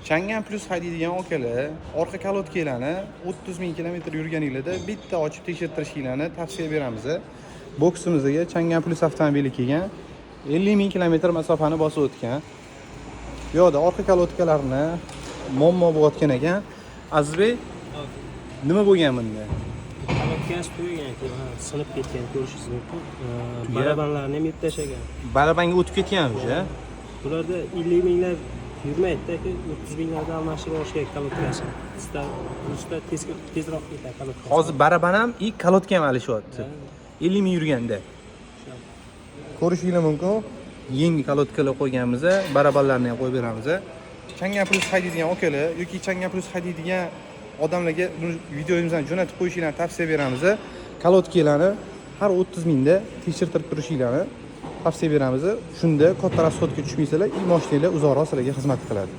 Changan Plus haydaydigan akalar, orqa kolodkalarni 30 ming kilometr yurganinglarda bitta ochib tekshirtirishinglarni tavsiya beramiz. Boksimizga Changan Plus avtomobili kelgan, 50 ming kilometr masofani bosib o'tgan. Bu yoqda orqa kolodkalarni muammo bo'layotgan ekan. Azizbek, nima bo'lgan bunda? Kolodkasi tugagan aka, mana sinib ketgan, ko'rishingiz mumkin. Barabanlarni ham yeb tashlagan. Barabanga o'tib ketgan уже. Bularda 50 minglab yurmaydi aka, 30 minglarda almashtirib olish kerak kolodkasini. Plusda tez tezroq ketadi kolodkasi. Hozir baraban ham и kolodka ham alishyapti. 50 ming yurganda. Ko'rishinglar mumkin. Yangi kolodkalar qo'yganmiz, barabanlarni ham qo'yib beramiz. Changan Plus haydaydigan akalar yoki Changan Plus haydaydigan odamlarga buni videomizni jo'natib qo'yishinglarni tavsiya beramiz. Kolodkalarni har 30 mingda tekshirtirib turishinglarni tavsiya beramiz. Shunda katta расход ga tushmaysizlar, и mashinanglar uzoqroq sizlarga xizmat qiladi.